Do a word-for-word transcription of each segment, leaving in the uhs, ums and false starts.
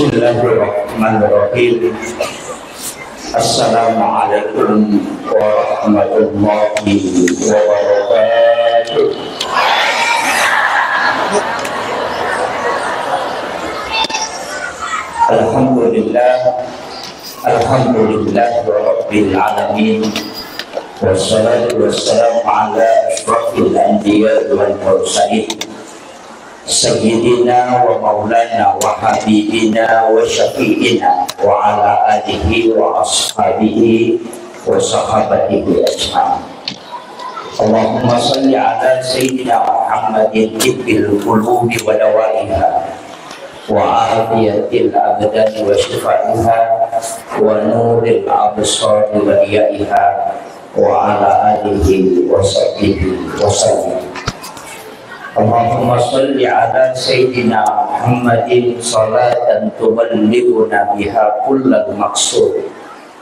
Bismillahirrahmanirrahim. Assalamualaikum warahmatullahi wabarakatuh. Alhamdulillah. Alhamdulillah Rabbil Alamin. Wassalatu wassalamu ala asyrafil anbiya wal mursalin. Sayyidina wa maulana wa habibina wa syafi'ina wa ala alihi wa ashabihi wa sahabatihi ajma'in. Allahumma salli ala Sayyidina Muhammadin tibbil qulubi wa dawaiha, wa afiyatil abdani wa shifaiha, wa nuril absari wa diyaiha, wa ala alihi wa sahbihi wa sallim. Allahumma salli ala Sayyidina Muhammadin salatan tuballighuna biha kullal maqsud.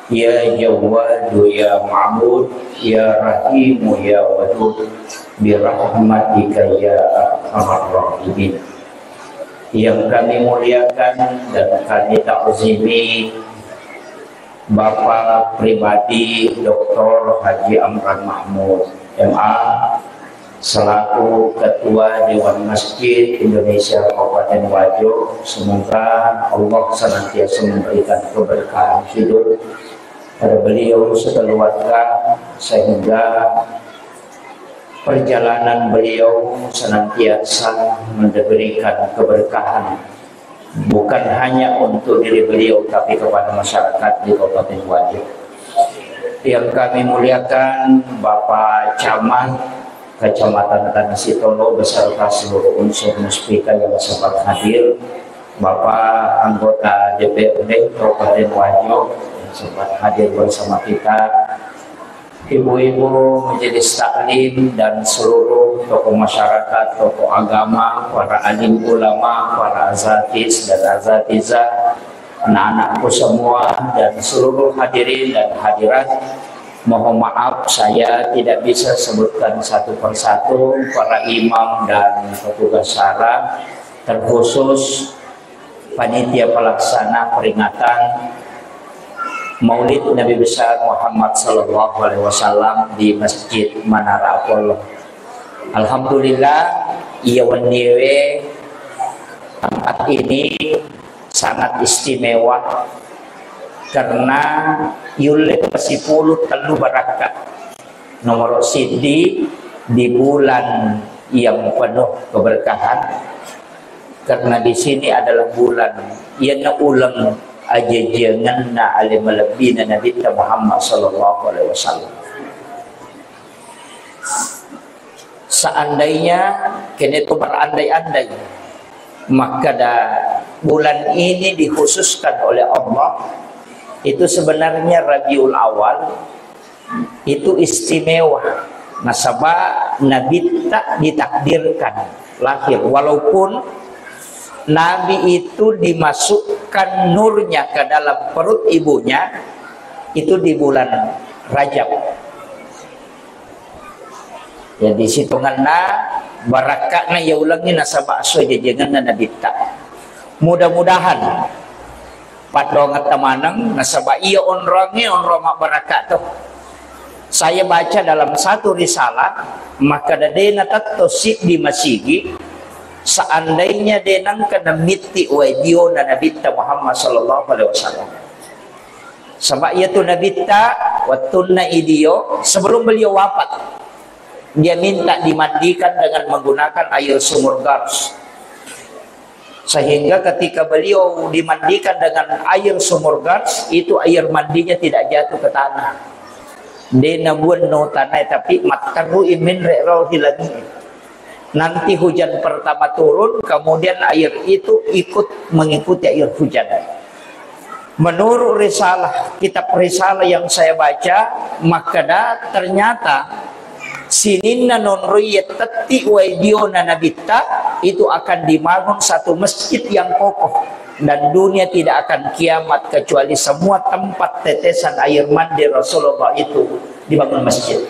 Ya Jawwadu ya Ma'bud, ya Rahimu ya Wadud, birahmatika ya arhamar rahimin. Yang kami muliakan dan kami takzimi Bapak Pribadi Doktor Haji Amran Mahmud, M A, selaku Ketua Dewan Masjid Indonesia Kabupaten Wajo, semoga Allah senantiasa memberikan keberkahan hidup pada beliau sekeluarga, sehingga perjalanan beliau senantiasa memberikan keberkahan bukan hanya untuk diri beliau, tapi kepada masyarakat di Kabupaten Wajo. Yang kami muliakan Bapak Camat Kecamatan Tanah Sitolo beserta seluruh unsur Muspika yang sempat hadir, Bapak anggota D P R D Kabupaten Wajo yang sempat hadir bersama kita, ibu-ibu majelis taklim dan seluruh tokoh masyarakat, tokoh agama, para alim ulama, para azatis dan azatizah, anak-anakku semua, dan seluruh hadirin dan hadirat. Mohon maaf, saya tidak bisa sebutkan satu persatu para imam dan petugas syara, terkhusus panitia pelaksana peringatan Maulid Nabi Besar Muhammad Sallallahu Alaihi Wasallam di Masjid Menara Apollo. Alhamdulillah, iya wenniwe tempat ini sangat istimewa karena yulle pasipulu tellu barakka. Nomor siddi di bulan yang penuh keberkahan, karena di sini adalah bulan iyana uleng ajajiangenna ale malebbina Nabitta Muhammad sallallahu alaihi wasallam. Seandainya kene to berandai-andai, makkada bulan ini dikhususkan oleh Allah, itu sebenarnya Rabiul Awal, itu istimewa. Nasaba Nabitta ditakdirkan lahir, walaupun Nabi itu dimasukkan nurnya ke dalam perut ibunya itu di bulan Rajab. Jadi sitongenna barakka'na iya ulengnge nasaba esso jajiangenna Nabitta. Mudah-mudahan paddoangetta maneng nasaba iya onroangnge onrong mabbarakka to. Saya baca dalam satu risalah, makkada de natetto siddi masigi seandainya de nengka namitti wae diona Nabitta Muhammad sallallahu alaihi wasallam. Saba iyatu Nabitta, wettunna idio, sebelum beliau wafat, dia minta dimandikan dengan menggunakan air sumur Gars. Sehingga ketika beliau dimandikan dengan air sumur Gars, itu air mandinya tidak jatuh ke tanah. De nabuang no tanah, tapi matteru iminre rau hilangi. Nanti hujan pertama turun, kemudian air itu ikut mengikuti air hujan. Menurut risalah, kitab risalah yang saya baca, makkada ternyata sininna nonroi tetti wae diona Nabitta itu akan dibangun satu masjid yang kokoh dan dunia tidak akan kiamat kecuali semua tempat tetesan air mandi Rasulullah itu dibangun masjid.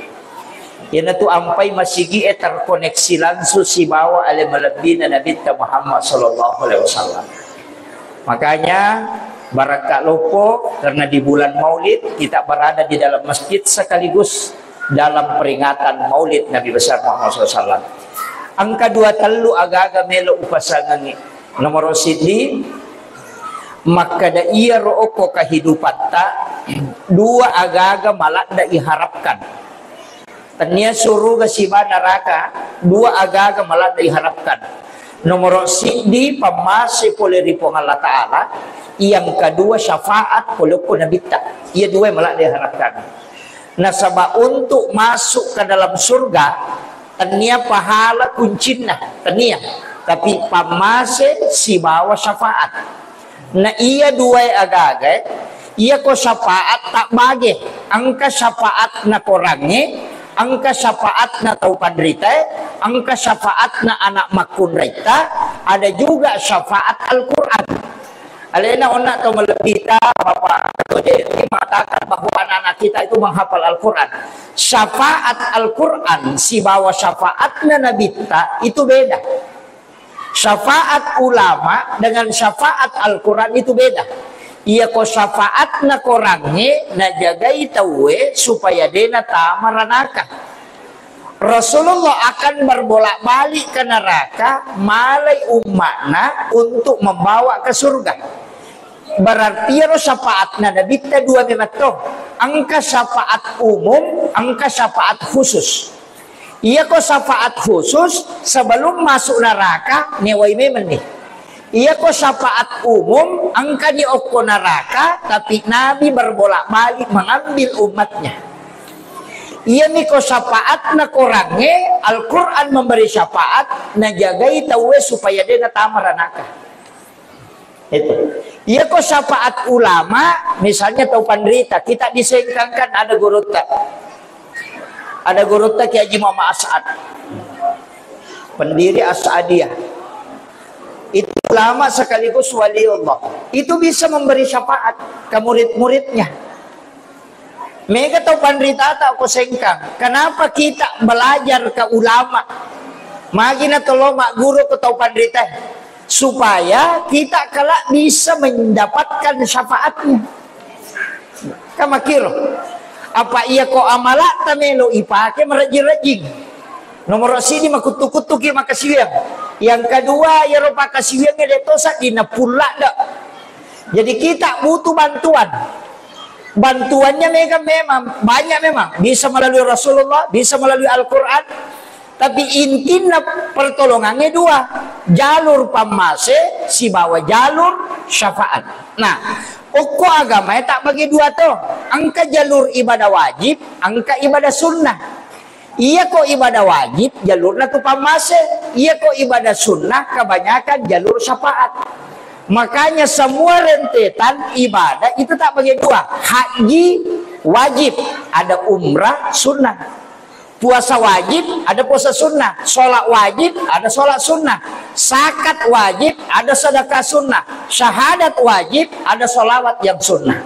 Iyanatu ampai masigi'e terkoneksi langsung sibawa ale malebbina Nabitta Muhammad sallallahu alaihi wasallam. Makanya, barakka loppo karena di bulan Maulid kita berada di dalam masjid sekaligus dalam peringatan Maulid Nabi besar Muhammad sallallahu alaihi wasallam. Engka dua tellu agaga melo upasangengi. Nomoro siddi, makkeda iyaro okko kehidupatta, dua agaga maladda iharapkan. Tennia suruga siba neraka, dua agaga maladda iharapkan. Nomoro siddi, pammase pole ri Puang Allah Ta'ala. Yang kedua, syafaat pole okko nabitta. Iya dua maladda iharapkan. Nasaba untuk masuk ke dalam surga, tennia pahala kuncinna, tennia. Tapi pammase sibawa syafaat. Na iya duae agaga, iyako syafaat tabbage, engka syafaat na korangnge, engka syafaat na tau panritae, engka syafaat na anak makkunraitta, ada juga syafaat Al-Quran. Alena onna tau malebbita, Bapak Ketua D P mengatakan bahwa anak-anak kita itu menghafal Al-Quran. Syafaat Al-Quran sibawa syafaatna Nabitta itu beda. Syafaat ulama dengan syafaat Al-Quran itu beda. Iyako syafaatna korangnge najagai tauwe supaya dena tama ranaka. Rasulullah akan berbolak-balik ke neraka, malai umma'na untuk membawa ke surga. Berarti iyaro syafaatna Nabitta dua memetto. Engka syafaat umum, engka syafaat khusus. Iyako syafaat khusus, sebelum masuk neraka, newai memenni. Iyako syafaat umum, engkani okko neraka, tapi Nabi berbolak-balik mengambil umatnya. Iyamiko syafaatna korangnge, Al-Quran memberi syafaat, najagai tauwe supaya dena tama ranaka. Itu. Iyako syafaat ulama, misalnya tau panrita, kita disengkangkan ada gurutta. Ada gurutta Kiai Haji Muhammad As'ad. Pendiri As'adiyah. Itu ulama sekaligus wali Allah. Itu bisa memberi syafaat ke murid-muridnya. Mega tau panritata ko sengkang. Kenapa kita belajar ke ulama? Magi na tolo magguru ke tau panrita. Supaya kita kelak bisa mendapatkan syafaatnya. Kamakiro. Apa iya ko amalata melo ipake merajing-rajing. Nomor sini makuttu-kuttuki makasiwiang. Yang kedua, ya rupa kasiwiangnya detosa dinapulla dak. Jadi kita butuh bantuan. Bantuannya mega memang, banyak memang. Bisa melalui Rasulullah, bisa melalui Al-Quran. Tapi intinna pertolongannya dua. Jalur pammase, sibawa jalur syafaat. Nah, okko agamae tak bagi dua to. Engka jalur ibadah wajib, engka ibadah sunnah. Iyako ibadah wajib, jalurna tu pammase. Iyako ibadah sunnah, kebanyakan jalur syafaat. Makanya semua rentetan ibadah itu tak bagi dua. Haji wajib, ada umrah sunnah. Puasa wajib, ada puasa sunnah. Sholat wajib, ada sholat sunnah. Zakat wajib, ada sedekah sunnah. Syahadat wajib, ada sholawat yang sunnah.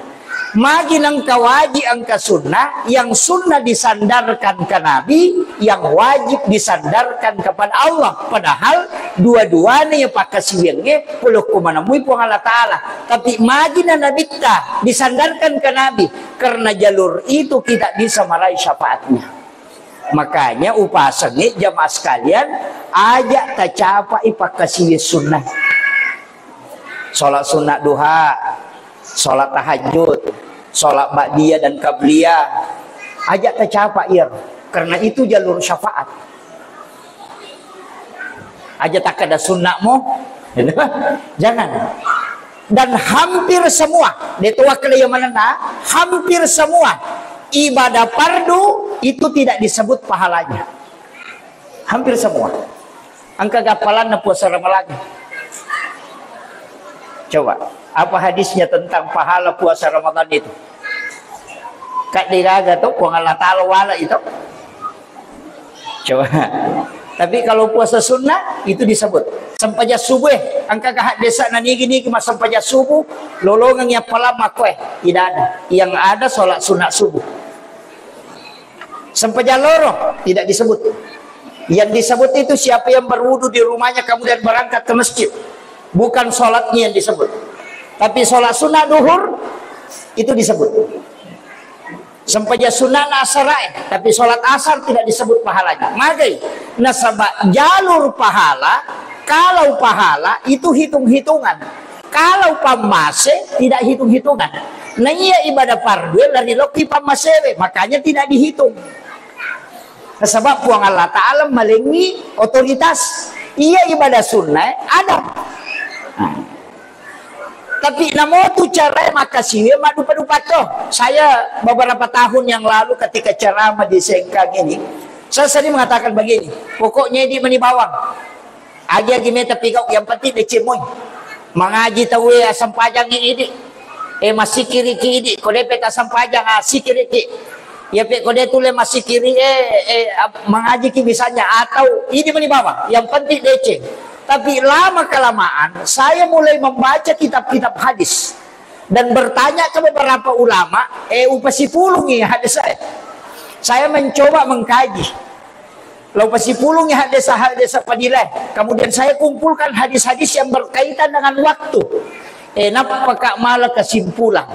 Magi nengka wajib engka sunnah, yang sunnah disandarkan ke Nabi, yang wajib disandarkan kepada Allah. Padahal dua-duanya pakkasiwiangnge pole ko manemui Puang Allah Ta'ala. Tapi magi na Nabitta disandarkan ke Nabi, karena jalur itu kita bisa meraih syafaatnya. Makanya upasengnge jamaah sekalian, aja tacapai pakkasiwi sunnah. Sholat sunnah duha, sholat tahajud, sholat ba'diyah dan qabliyah. Aja tacapa iya, karena itu jalur syafaat. Aja takkeda sunnah mo. Jangan. Dan hampir semua, de to wakkeda iya manenna, hampir semua ibadah fardu itu tidak disebut pahalanya. Hampir semua. Engka gappalanna puasa Ramalang. Coba, apa hadisnya tentang pahala puasa Ramadan itu? Kadde gaga to, Puang Allah Ta'ala wala itu. Coba. Tapi kalau puasa sunnah, itu disebut. Sempajang subuh, eh. Engka gahak desa na nigi-nigi ma sempajang subuh, lolongang yang palang makkoe. Tidak ada. Yang ada sholat sunat subuh. Sempajang loro, tidak disebut. Yang disebut itu siapa yang berwudu di rumahnya kemudian berangkat ke masjid. Bukan sholatnya yang disebut. Tapi sholat sunnah duhur itu disebut. Sempajang sunnah asar, eh, tapi sholat asar tidak disebut pahalanya. Magai, nasaba jalur pahala, kalau pahala itu hitung-hitungan. Kalau pammase tidak hitung-hitungan. Nah, iya ibadah fardu lari lokki pammasewe, makanya tidak dihitung. Sebab Puang Allah Ta'ala malengi otoritas. Iya ibadah sunnah, eh, ada. Nah. Tapi namotu cara makkasiwi maddupa-dupa to. Saya beberapa tahun yang lalu ketika ceramah di Sengkang ini, saya sering mengatakan begini, pokoknya ini meni bawang. Agi-agi meta pigau, yang penting deceng moi. Mangaji tauwe, asempajang idi. Eh, masikiriki idi. Ko depe tasempajang, ah, sikiriki. Ya pe ko de tule masikiri, eh, eh, ap-, mangajiki misalnya, atau ini meni bawang. Yang penting deceng. Tapi lama kelamaan, saya mulai membaca kitab-kitab hadis dan bertanya ke beberapa ulama, eh, upasipulungi hadis saya. Saya mencoba mengkaji. Lau pasipulungi hadis-hadis padilai. Kemudian saya kumpulkan hadis-hadis yang berkaitan dengan waktu. Eh, nappaka mala kesimpulan.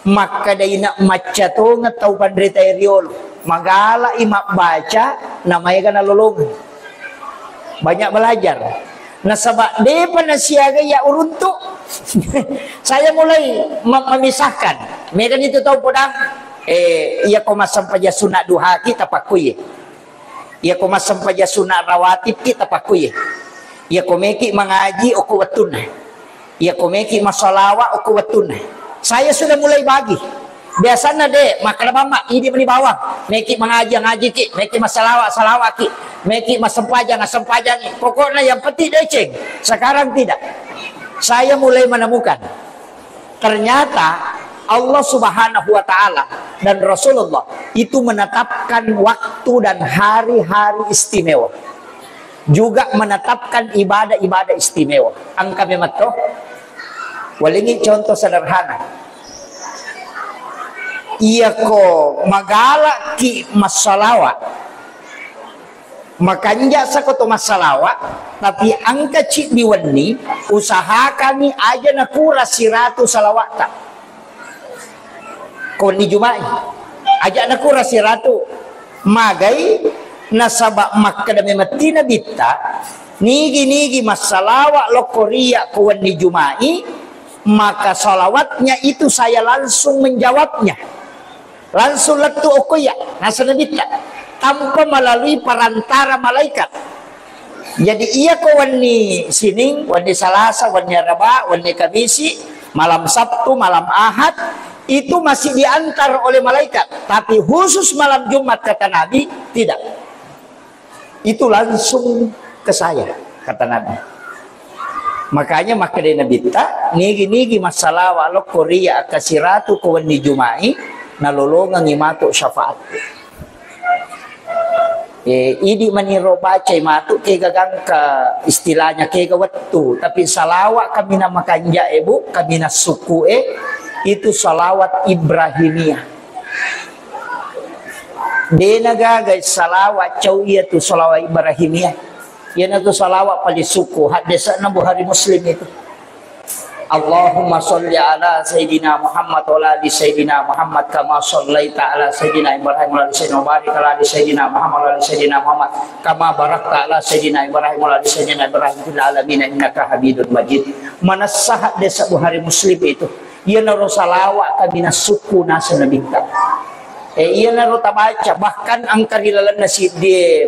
Makkadaina macca tongeng tau panrita riolo. Magalai mabbaca, namaega nalolongeng. Banyak belajar. Nasaba depa nasiaga iya uruntu. Saya mulai mem-, memisahkan. Mega nitu tau podang, eh, iya ko massempajang sunat duhaki tapakkuye. Iya ko massempajang sunat rawatibki tapakkuye. Iya ko meki mangaji okko wettunna. Iya ko meki massalawa okko wettunna. Saya sudah mulai bagi. Biasanna de, makkeda mamma, idi meni bawang. Meki mangaji, ngajiki, meki massalawa, salawaki, meki massempajang, assempajangi. Pokoknya yang penting deceng. Sekarang tidak. Saya mulai menemukan. Ternyata Allah Subhanahu wa Ta'ala dan Rasulullah itu menetapkan waktu dan hari-hari istimewa. Juga menetapkan ibadah-ibadah istimewa. Engka memang to. Walingi contoh sederhana. Iya ko magalaki massalawa, makanja sako to massalawa, tapi engka ciddi wenni, usahakangi aja nakura siratu salawatta. Ko wenni Juma'i, aja nakura siratu. Magai, nasaba makkeda memetti Nabitta, nigi-nigi massalawa lokko ria ko wenni Juma'i, maka salawatnya itu saya langsung menjawabnya. Langsung lettu okko iya, naseng Nabitta, tanpa melalui perantara malaikat. Jadi, iya ko wenni Sining, wenni Salasa, wenni Araba, wenni Kamisi, malam Sabtu, malam Ahad, itu masih diantar oleh malaikat. Tapi khusus malam Jumat, kata Nabi, tidak. Itu langsung ke saya, kata Nabi. Makanya makkeda Nabitta, nigi-nigi massalawa lokko ria kasiratu ko wenni Juma'i, nalolongengi matu syafaat. Eh, idi maniro bacai matu kega gangka istilahnya kega wettu, tapi salawa kaminang makanja e bu, kaminang sukku e, itu salawat Ibrahimiyah. Dena gaga salawat cau iya tu salawat Ibrahimiyah. Iyana tu salawat paling sukku, haddese'na Bukhari Muslim itu. Allahumma salli ala Sayyidina Muhammad wa ala ali Sayyidina Muhammad kama sallaita ala Sayyidina Ibrahim wa ala ali Sayyidina, wa barik ala ali Sayyidina Muhammad wa ala ali Sayyidina Muhammad kama barakta ala Sayyidina Ibrahim wa ala ali Sayyidina Ibrahim fil alamin innaka Hamidun Majid. Manessa haddesa Bukhari Muslim itu. Iyanaro salawa kaminang sukku naseng Nabitta. Eh, iyanaro tabaca, bahkan engka ri lalenna siddi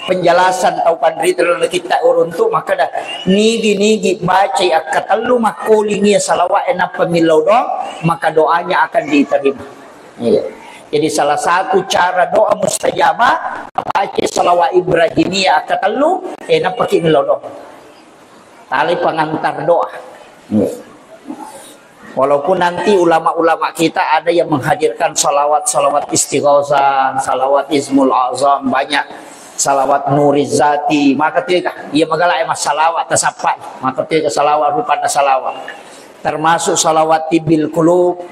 penjelasan tau panrita ri laleng kitta uruntu makkeda, nigi-nigi bacai akkatellu makkoling iya salawa'e nappa millau doang, maka doanya akan diterima. Iya. Jadi salah satu cara doa mustajabah, baca salawat Ibrahimiyah akkatellu, eh, nappaki millau doang. Tali pengantar doa. Iya. Walaupun nanti ulama-ulama kita ada yang menghadirkan salawat-salawat istighosah, salawat Ismul Azam, banyak salawat Nurizati, maka tiga, iya magala emang salawat tasappai, maka tiga salawat rupanna salawat. Termasuk salawat tibbil qulub.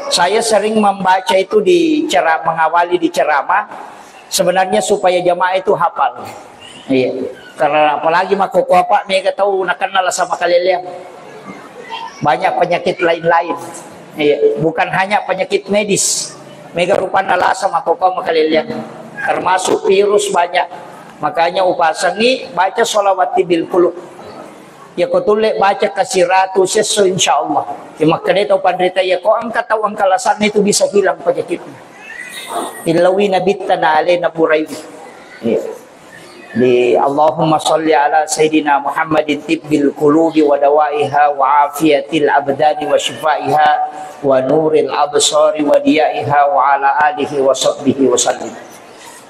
Saya sering membaca itu di ceramah, mengawali di ceramah, sebenarnya supaya jamaah itu hafal. Iya. Karena apalagi makkokkoe apa mega tau nakenna lasa makaleleang. Banyak penyakit lain-lain. Iya, bukan hanya penyakit medis. Mega rupanna lasa makkokko makalelleang. Termasuk virus banyak. Makanya upasangi baca sholawat tibbil qulub. Yako tulle baca kasiratu sesso, insya Allah. Ya, makkeda tau panrita, yako engka tau engka lasanna itu bisa hilang penyakitnya. Illawi nabitta na alena burai. Iya. Di Allahumma salli ala Sayyidina Muhammadin tibbil qulubi wa dawaiha wa afiyatil abdani wa shifaiha wa nuril absari wa diyaiha wa ala alihi wa sahbihi wa sallim.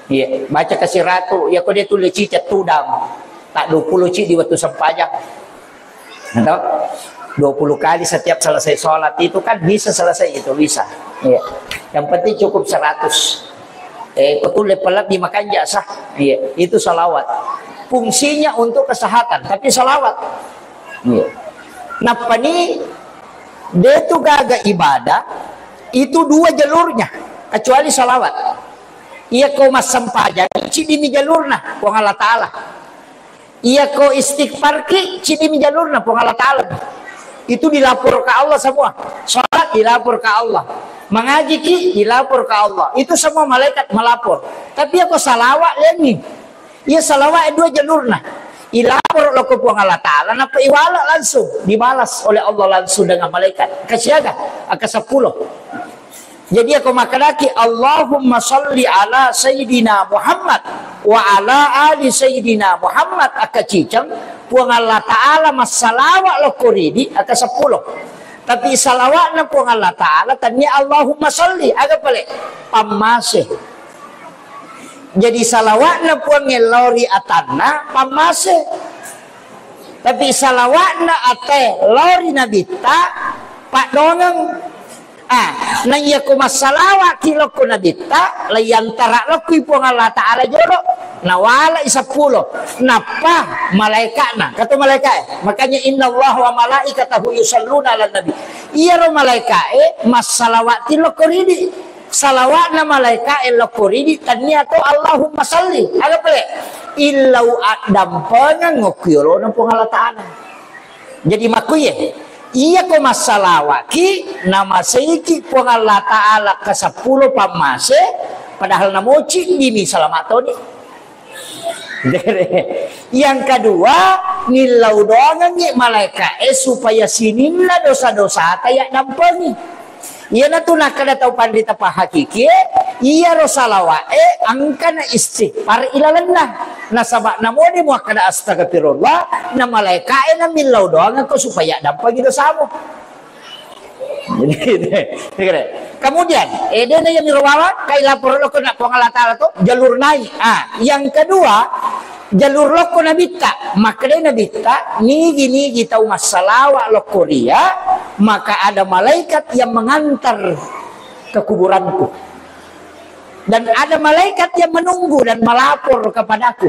Iya, baca kasiratu, yako de tulle cicak tudang. Tak dua puluh ci di waktu sempajang. Atau dua puluh kali setiap selesai sholat itu kan bisa selesai itu, bisa. Iya. Yang penting cukup seratus. Eh, betul level lebih makanja sah. Iya, itu salawat. Fungsinya untuk kesehatan, tapi salawat. Iya. Nappani de tu gaga ibadah itu dua jalurnya, kecuali salawat. Iya ko massempajang, cidimi jalurna Puang Allah Ta'ala. Iya ko istighfar ki, cidimi jalurna Puang Allah Ta'ala. Itu dilapor ke Allah semua. Sholat dilapor ke Allah. Mengaji ki, dilapor ke Allah. Itu semua malaikat melapor. Tapi iya ko salawat lengi. Iya salawat dua jalurna. Ilapor lo ke Puang Allah Ta'ala, napa iwala langsung. Dibalas oleh Allah langsung dengan malaikat. Kesiaga, aka sepuluh. Jadi, aku makkedaki, "Allahumma salli ala Sayyidina Muhammad wa ala ali Sayyidina Muhammad," akka ciceng, Puang Allah Ta'ala massalawa lokko ridi, akka seppulo. Tapi salawatna Puang Allah Ta'ala, tania Allahumma salli, aga pale? Pammase. Jadi, salawatna Puang lao ri atanna, pammase. Tapi salawatna ate lao ri Nabitta, paddongeng. Ah, na iya ko massalawaki lokko Nabitta, laiyantara lokkoi Puang Allah Ta'ala jolo, nawalai seppulo. Nappa malaika'na, kata malaika'e, makanya inna Allah wa malaikatahu yusalluna ala nabi. Iyaro malaika'e massalawati lokko ridi. Salawatna malaika'e lokko ridi, tania to Allahumma salli. Aga pale? Illau addampengeng okko yolona Puang Allah Ta'ala. Jadi makkuye, iya ko massalawaki, namaseiki Puang Allah Ta'ala ke seppulo pammase, padahal namoci dimi salama toni. Yang kedua, nillau doangengngi malaika'e supaya sininna dosa-dosata yaddampengi. Iyanatu nakkeda tau panrita pahakikie, iyaro salawa'e engkana istighfar ilalenna. Nasaba namode muakkeda astagfirullah, na malaika'e namillau doangekko supaya dampengi dosamu. Jadi, kemudian, eh, dena yang mirowawa, kai lapor lo kena Puang Allah Ta'ala tu, jalur naik. Ah, yang kedua, jalur lokko Nabitta, makkedai Nabitta, nigi-nigi tau massalawa lokko ria, maka ada malaikat yang mengantar ke kuburanku. Dan ada malaikat yang menunggu dan melapor kepadaku.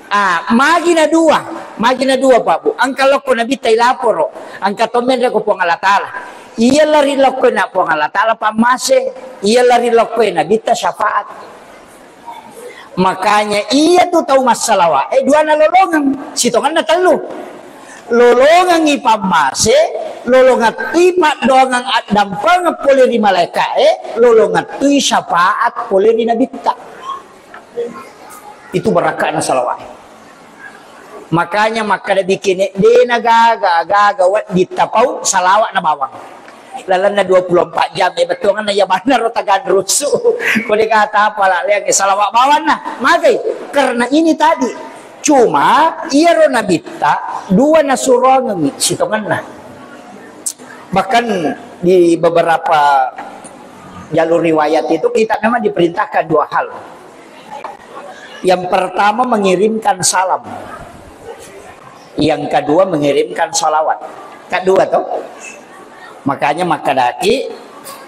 Ah, magi na dua, magi na dua, Pak Bu. Engka lokko Nabitta ilaporo, engka tommenre ko Puang Allah Ta'ala. Iya lari lokko na Puang Allah Ta'ala pammase, iya lari lokko Nabitta syafaat. Makanya iya tu tau massalawa, eh, dua na lolongeng, sitonganna tellu. Lolongengi pammase, lolongettui paddoangeng addampengeng pole ri malaika'e, lolongettui syafaat pole ri Nabitta. Itu barakka'na salawat. Makanya makkeda bikine, dena gaga, gaga wedding tapau salawat na bawang. Lalenna dua puluh empat jam, eh, bettuanganna iya bannaro taganrusu. Ko de kata apa la leang, eh, salawat bawanna. Magai? Karena ini tadi. Cuma, iyaro Nabitta, dua nasurongengi sitonganna. Bahkan di beberapa jalur riwayat itu kita memang diperintahkan dua hal. Yang pertama mengirimkan salam. Yang kedua mengirimkan salawat. Kedua tuh. Makanya makkedaki,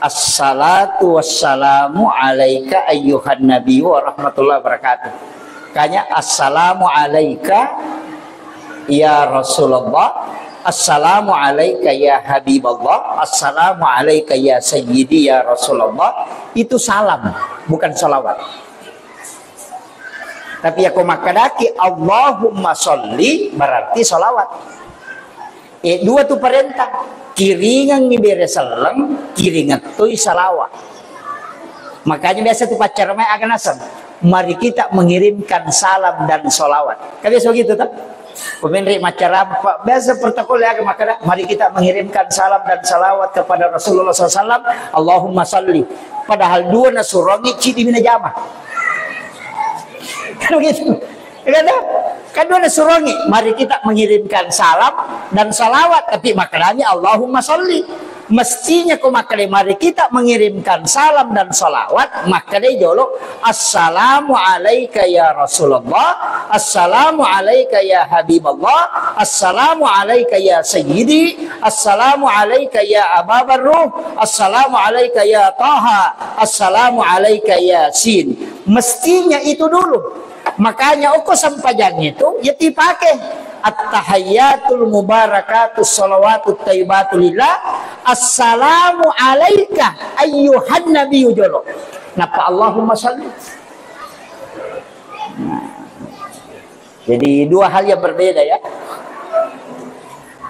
"Assalatu wassalamu alaika ayyuhan nabi wa rahmatullahi wabarakatuh." Makanya, "Assalamu alaika ya Rasulullah, assalamu alaika ya Habiballah, assalamu alaika ya Sayyidi ya Rasulullah." Itu salam, bukan salawat. Tapi yako makkedaki Allahumma sholli, berarti salawat. Eh, dua tu parenta. Kiringengngi bere selleng, kiringeng toi salawat. Makanya biasa tu paccara mai aga naseng, "Mari kita mengirimkan salam dan salawat." Kan biasa begitu, toh? Pemenri maccarapa, biasa protokol ya, maka, "Mari kita mengirimkan salam dan salawat kepada Rasulullah sallallahu alaihi wasallam. Allahumma salli." Padahal dua nasurongi, cidi mina jama. Kan begitu. Ya kan, toh? Kan dua nasurongi, "Mari kita mengirimkan salam dan salawat," tapi makkedani, "Allahumma salli." Mestinya ko makkeda, "Mari kita mengirimkan salam dan salawat," makkeda jolo, "Assalamu alaika ya Rasulullah, assalamu alaika ya Habiballah, assalamu alaika ya Sayyidi, assalamu alaika ya Aba Barruh, assalamu alaika ya Taha, assalamu alaika ya Sin." Mestinya itu dulu. Makanya, okko sempajang itu, ya, tipake. At-tahiyyatul mubarakatus shalawatut thayyibatu lillah. Assalamu alaika ayyuhan nabiyyu jolo. Napa Allahumma shalli? Nah. Jadi, dua hal yang berbeda, ya.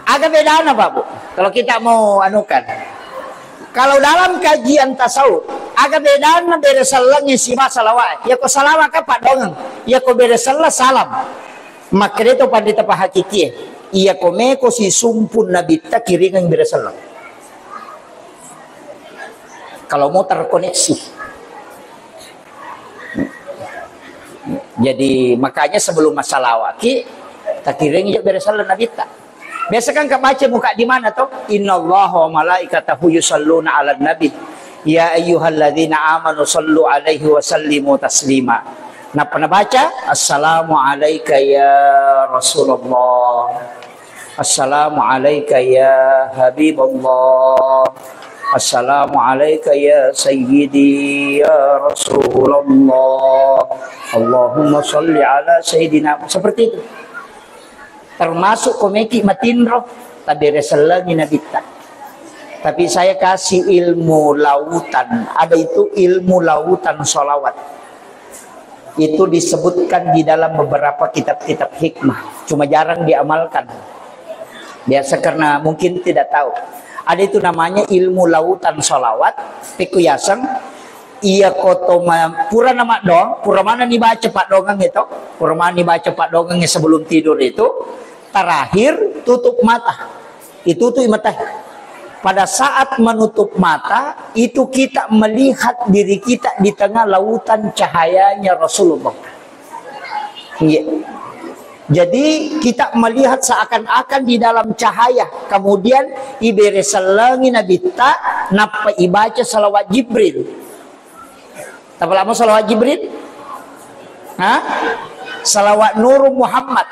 Aga bedana, Pak, Bu? Kalau kita mau anukan. Kalau dalam kajian tasawuf, aga bedana bere sellengnge siba salawat. Iya ko salawat kan paddoangeng. Iya ko bere selleng salam. Makkeda to pandita pahakikie. Iya ko meko sisumpun nabitta kiringeng bere selleng. Kalau mau terkoneksi. Jadi, makanya sebelum massalawaki, takiring jo bere selleng nabitta. Biasa kan kabaca muka di mana to? "Innallaha wa malaikatahu yusalluna 'alan nabi. Ya ayyuhalladzina amanu sallu 'alaihi wa sallimu taslima." Napa nabaca? "Assalamu alaika ya Rasulullah. Assalamu alaika ya Habiballah. Assalamu alaika ya Sayyidi ya Rasulullah. Allahumma salli ala Sayyidina." Seperti itu. Termasuk komeki matinro, tabere sellengi nabitta. Tapi saya kasih ilmu lautan. Ada itu ilmu lautan salawat. Itu disebutkan di dalam beberapa kitab-kitab hikmah. Cuma jarang diamalkan. Biasa karena mungkin tidak tahu. Ada itu namanya ilmu lautan salawat. Pikku yaseng, iya koto ma-, pura nama dong, pura mana ni baca paddoangeng itu, pura mana ni baca paddoangeng sebelum tidur itu, terakhir tutup mata. Itu tuh mata. Pada saat menutup mata, itu kita melihat diri kita di tengah lautan cahayanya Rasulullah. Iya. Jadi, kita melihat seakan-akan di dalam cahaya. Kemudian, ibere sellengi nabitta, nappa ibaca salawat Jibril. Tapalamo salawat Jibril? Ha? Salawat Nurul Muhammad.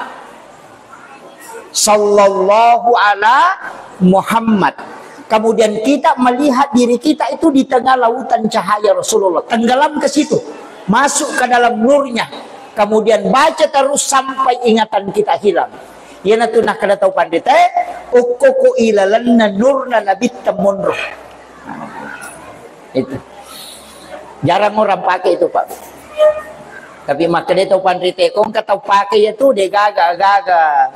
Sallallahu ala Muhammad. Kemudian kita melihat diri kita itu di tengah lautan cahaya Rasulullah. Tenggelam ke situ. Masuk ke dalam nurnya. Kemudian baca terus sampai ingatan kita hilang. Iyanatu nakkeda tau panritae, "Okko ko ilalenna nurna nabitta monro." Itu. Jarang orang pakai itu, Pak. Tapi makkeda tau panritae, ko engka tau pakai itu, de gaga-gaga,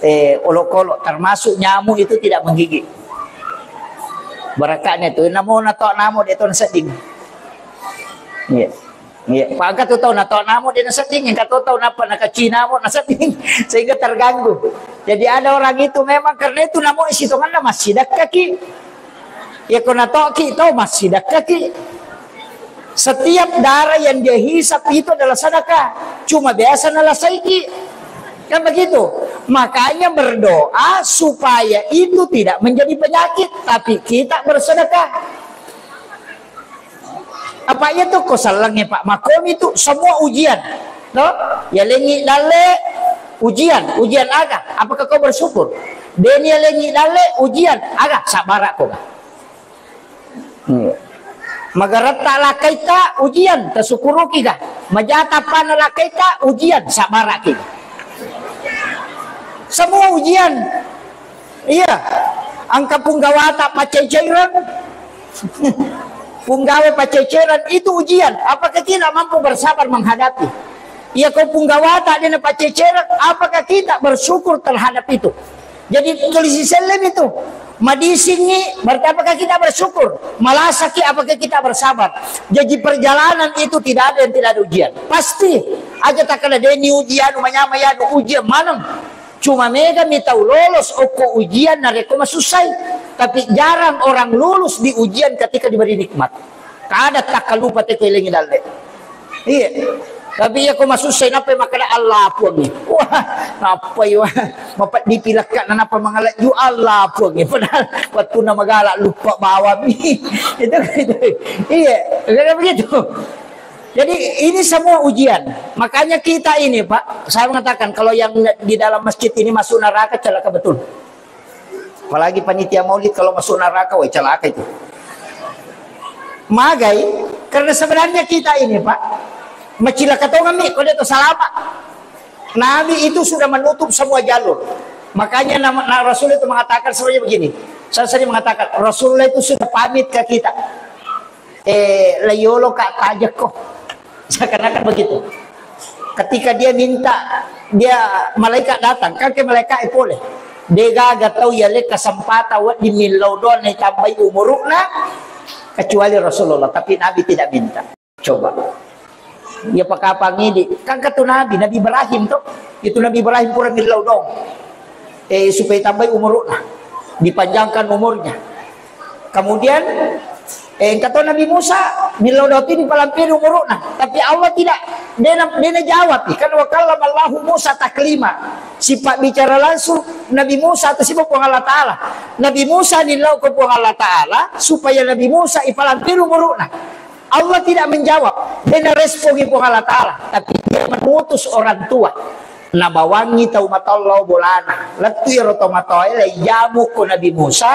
eh, olok-olok, termasuk nyamuk itu tidak menggigit. Barakaknya tu, namo nato namo de to nasedding. Iya. Iya, pa engka tu tau nato namo de nasedding, engka tu tau nappa nakaci namo nasedding, sehingga terganggu. Jadi ada orang itu memang karena itu namo sitonganna massidakka ki. Ya ko natoki tau massidakka ki. Setiap darah yang dia hisap itu adalah sedekah. Cuma biasa nalasaiki. Kan begitu. Makanya berdoa supaya itu tidak menjadi penyakit, tapi kita bersedekah. Apa iya tu ko sellengnge, Pak? Makomi tu semua ujian. No? Ya lengi dalle ujian, ujian aga? Apakah kau bersyukur? Deni ya lengi dalle ujian aga? Sabara ko ga? Hmm. Magaretta lakkaita ujian, tasukuruki ga? Majata pana lakkaita ujian, sabaraki ga? Semua ujian. Iya. Engka punggawata pacai-caireng. Punggawa pacai-caireng itu ujian. Apakah kita mampu bersabar menghadapi? Iya, ko punggawata dena pacai-caireng, apakah kita bersyukur terhadap itu? Jadi, tulisi selleng itu. Madisingi, berarti apakah kita bersyukur? Malasaki, apakah kita bersabar? Jadi, perjalanan itu tidak ada yang tidak ada ujian. Pasti. Aja takkeda deni ujian, manyamai anu ujian maneng. Cuma mega mi tau lolos okko ujian narekko masussai. Tapi jarang orang lulus di ujian ketika diberi nikmat. Kada takkalupa teko elengi dalle. Iya. Tapi iya ko masussai nappai makkeda Allah puangnge. Wah, nappai wah. Mapeddi pilakka na nappa mangalaju Allah puangnge. Padahal wattunna magala luppa bawami. Itu, itu. Iya, kan begitu. Jadi ini semua ujian. Makanya kita ini, Pak, saya mengatakan kalau yang di dalam masjid ini masuk neraka, celaka betul. Apalagi panitia maulid kalau masuk neraka, woi, celaka itu. Magai, karena sebenarnya kita ini, Pak, macilaka tongeng mi, ko de to salama. Nabi itu sudah menutup semua jalur. Makanya nama, nah, Rasul itu mengatakan sebenarnya begini. Saya sering mengatakan, Rasulullah itu sudah pamit ke kita. Eh, layolo ka tajekko. Seakan-akan begitu. Ketika dia minta, dia malaikat datang, kan ke malaikat e pole. De gaga tau yale kesempatan wedding millau doang naitambai umuru'na, kecuali Rasulullah, tapi Nabi tidak minta. Coba. Iya pakapang idi, kan katu Nabi, Nabi Ibrahim to. Itu Nabi Ibrahim pura millau doang. Eh, supaya tambai umuru'na, dipanjangkan umurnya. Kemudian, eh, engka to Nabi Musa, millau doang tu dipalampiri umuru'na. Tapi Allah tidak, dena, dena jawab. Kan wa kallama Allahu Musa taklima. Sifat bicara langsung Nabi Musa atau sifat Puang Allah Ta'ala. Nabi Musa nillau ke Puang Allah Ta'ala supaya Nabi Musa ipalampiri umuru'na. Allah tidak menjawab, dena respongi Puang Allah Ta'ala, tapi dia mengutus orang tua. Nabawangi tau matoa lao bolana. Lettu iyaro tau matoae, laijamu ko Nabi Musa,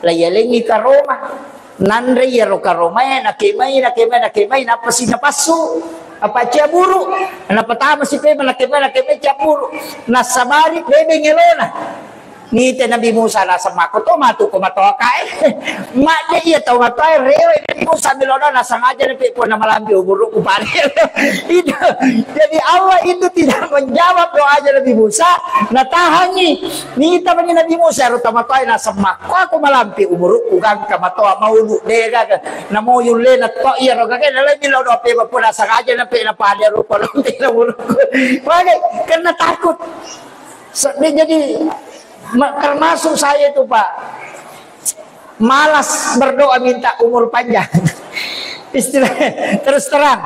laiyalengi karoma. Nanre iyaro karomae, nakemai, nakemai, nakemai, napasi napassu. Apa ciaburu, napatama si pema, nakemai, nakemai, ciaburu. Nasabari bebeng elona. Nite Nabi Musa naseng makko to matu ko matoa kae. Madde iya tau matoa rewe Nabi Musa milona nasengaja nape pona malambi umurku pare. Itu. Jadi Allah itu tidak menjawab doanya Nabi Musa, natahangi. Nita mani Nabi Musa ro tau matoa naseng makko aku malampi umurku gangka matoa maulu dega. Namo yulle na to iya ro gage nalai milo dope pona sengaja nape na pade rupa lote umurku. Mage karena takut. Se-, dia jadi ma-, termasuk saya itu, Pak, malas berdoa minta umur panjang. Istilah terus terang.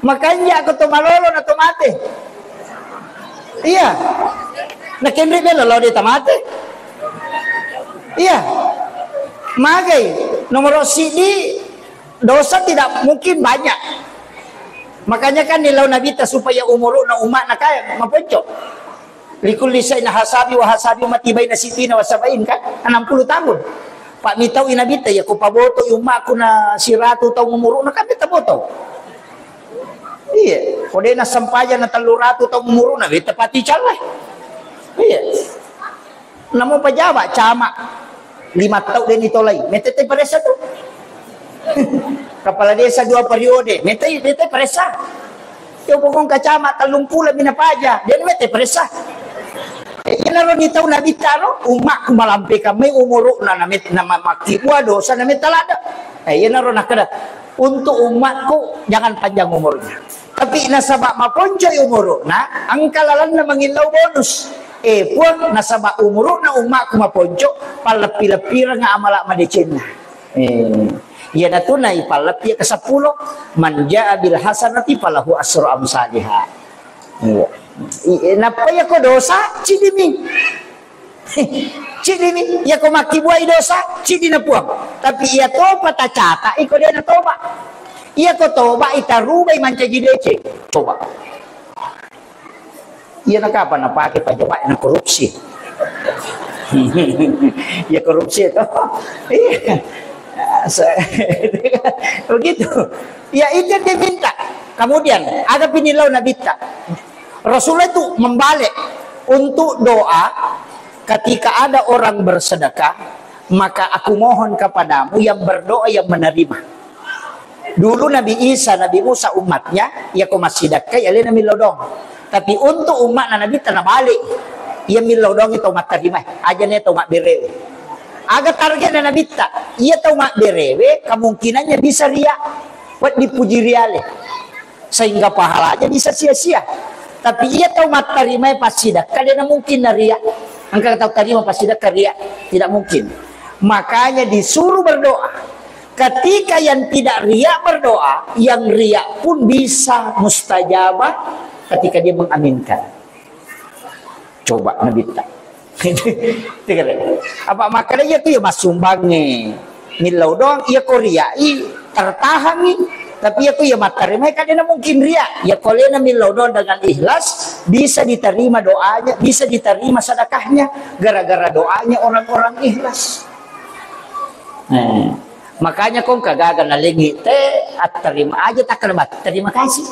Makanya aku tuh malolo na tuh mati. Iya. Nah, kendri bela lo dia mati. Iya. Magai nomor sidi dosa tidak mungkin banyak. Makanya kan nilau Nabi ta supaya umuruna umat na kaya maponco. Likulli syai'in hasabi wa hasabi ummati baina sittina wa sab'in, kan? Enam puluh tahun. Pak mitau i Nabitta, ya, ko paboto i ummaku na siratu taung umuruna, kan betta boto. Iya, ko de na sempajang na tellu ratu taung umuruna, betta pati callai. Iya. Namo pejabat camat lima tau de ni tolai, metete paressa tu. Kepala desa dua periode, mete, mete paressa. Yo pokong kacama tellung pulo mina paja, de mete paressa. Eh, iyanaro ni tau Nabitta ro, ummakku malampe kamai umuruna na met-, na ma-, makkibua dosa na metta ladde. Eh, iyanaro nakkeda, untuk ummakku jangan panjang umurnya. Tapi nasaba maponcoi umuruna, engka lalenna mangillau bonus. Eh, Puang, nasaba umuruna ummakku maponco, palleppi-leppireng amala madecenna. Eh, iyanatu naipalleppi ke seppulo, "Man jaa bil hasanati falahu asru amsaliha." Iya. I-, eh, nappa iya ko dosa, cidimi. Cidimi, iya ko makkibuai dosa, cidina Puang. Tapi iya topa tacata, iko dena toba. Iya ko toba, itarubai mancaji deceng. Coba. Iya na kapang napake pejabat na korupsi. Iya korupsi itu. Iya. Se-, begitu. Ya itu yang dia minta. Kemudian, aga pinilau Nabitta. Rasulullah itu membalik untuk doa ketika ada orang bersedekah, maka aku mohon kepadamu yang berdoa yang menerima. Dulu Nabi Isa, Nabi Musa umatnya, iya ko massidekkai, alena millau doang. Tapi untuk umatna Nabitta nabalik. Iya millau doang tau mattarima, aja ne tau mabberewe. Aga targetna Nabitta? Iya tau mabberewe kemungkinannya bisa ria, wedding puji riale. Sehingga pahalanya bisa sia-sia. Tapi iya tau mattarimae passidekka, de' na mungkin na ria. Engka tau tarima passidekka ria, tidak mungkin. Makanya disuruh berdoa. Ketika yang tidak ria berdoa, yang ria pun bisa mustajabah ketika dia mengaminkan. Coba Nabitta. Apa makkeda iya tu ya massumbangnge. Millau doang, iya ko riai tertahangi. Tapi iya ko iya mattarima, kan dia mungkin ria. Ya ko alena millau doang dengan ikhlas, bisa diterima doanya, bisa diterima sedekahnya gara-gara doanya orang-orang ikhlas. Eh, makanya kong kagaga nalengi te atterima aja tak terima kasih.